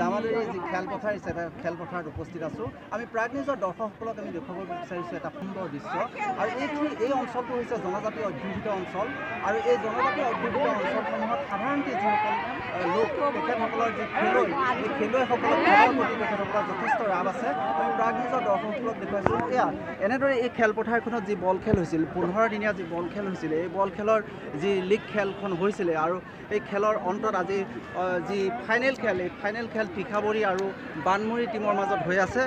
জামালগুৰি যি খেলপথাৰ হিচাপে খেলপথাৰত উপস্থিত আছোঁ। আমি প্ৰাগ নিউজৰ দৰ্শকসকলক আমি দেখুৱাব বিচাৰিছোঁ এটা সুন্দৰ দৃশ্য। আৰু এইখিনি এই অঞ্চলটো হৈছে জনজাতি অধ্যুষিত অঞ্চল। আৰু এই জনজাতি অধ্যুষিত অঞ্চলসমূহত সাধাৰণতে যিসকল লোক, তেখেতসকলৰ যি খেলুৱৈ, এই খেলুৱৈসকলৰ খেলৰ প্ৰতি তেখেতসকলৰ যথেষ্ট ৰাপ আছে। আমি প্ৰাগ নিউজৰ দৰ্শকসকলক দেখুৱাইছোঁ এয়া এনেদৰে এই খেলপথাৰখনত যি বল খেল হৈছিল, 15 দিনীয়া যি বল খেল হৈছিলে, এই বল খেলৰ যি লীগ খেলখন হৈছিলে আৰু এই খেলৰ অন্তত আজি যি ফাইনেল খেল, এই ফাইনেল খেল তীখাবৰী আৰু বানমুৰি টীমৰ মাজত হৈ আছে,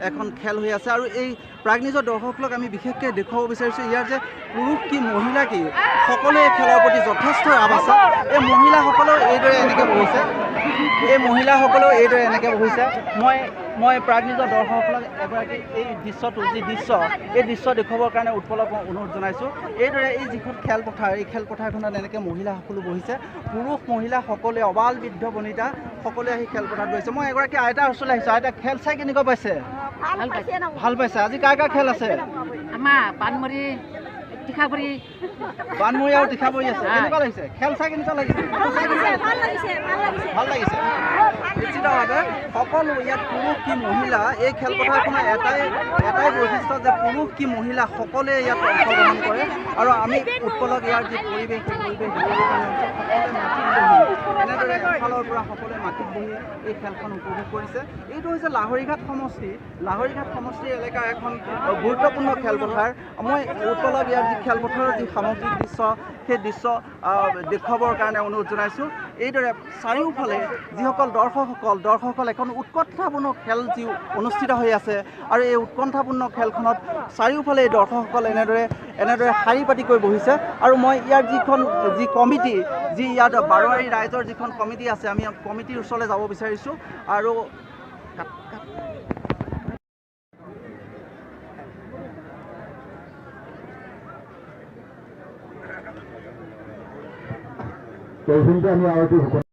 এখন খেল হৈ আছে। আৰু এই প্ৰাগ নিউজৰ দৰ্শকসকলক আমি বিশেষকৈ দেখুৱাব বিচাৰিছোঁ ইয়াৰ যে পুৰুষ কি মহিলা কি সকলোৱে খেলৰ প্ৰতি যথেষ্ট ৰাপ আছে। এই মহিলাসকলেও এইদৰে এনেকৈ বহিছে, এই মহিলাসকলেও এইদৰে এনেকৈ বহিছে। মই প্ৰাগ নিউজৰ দৰ্শকসকলক এগৰাকী এই দৃশ্যটো, যি দৃশ্য, এই দৃশ্য দেখুৱাবৰ কাৰণে উৎপলক মই অনুৰোধ জনাইছোঁ। এইদৰে এই যিখন খেলপথাৰ, এই খেলপথাৰখনত এনেকৈ মহিলাসকলো বহিছে, পুৰুষ মহিলা সকলোৱে, অবাল বৃদ্ধ বনিতা সকলোৱে আহি খেলপথাৰত বহিছে। মই এগৰাকী আইতাৰ ওচৰলৈ আহিছোঁ। আইতা, খেল চাই কেনেকুৱা পাইছে? ভাল পাইছে। আজি কাৰ কাৰ খেল আছে? আমাৰ বানমুৰি, তীখাবৰী। বানমুৰি আৰু তীখাবৰী আছে। কেনেকুৱা লাগিছে খেল চাই? কেনেকুৱা লাগিছে? ভাল লাগিছে। নিশ্চিতভাৱে সকলো ইয়াত পুৰুষ কি মহিলা, এই খেলপথাৰখনৰ এটাই বৈশিষ্ট্য যে পুৰুষ কি মহিলা সকলোৱে ইয়াত অংশগ্ৰহণ কৰে। আৰু আমি উৎপলক ইয়াৰ যি পৰিৱেশ, সেই পৰিৱেশ সকলোৱে মাটিত বহি এনেদৰে এফালৰ পৰা সকলোৱে মাটিত বহি এই খেলখন উপভোগ কৰিছে। এইটো হৈছে লাহৰীঘাট সমষ্টি, লাহৰীঘাট সমষ্টিৰ এলেকাৰ এখন গুৰুত্বপূৰ্ণ খেলপথাৰ। মই উৎপলক ইয়াৰ যি খেলপথাৰৰ যি সামগ্ৰিক দৃশ্য, সেই দৃশ্য দেখুৱাবৰ কাৰণে অনুৰোধ জনাইছোঁ। এইদৰে চাৰিওফালে যিসকল দৰ্শকসকল এখন উৎকণ্ঠাপূৰ্ণ খেল যি অনুষ্ঠিত হৈ আছে আৰু এই উৎকণ্ঠাপূৰ্ণ খেলখনত চাৰিওফালে এই দৰ্শকসকল এনেদৰে শাৰী পাতিকৈ বহিছে। আৰু মই ইয়াৰ যি কমিটি, যি ইয়াত বাৰোৱাৰী ৰাইজৰ যিখন কমিটি আছে, আমি কমিটিৰ ওচৰলৈ যাব বিচাৰিছোঁ। আৰু এইখিনিতে আমি আৰু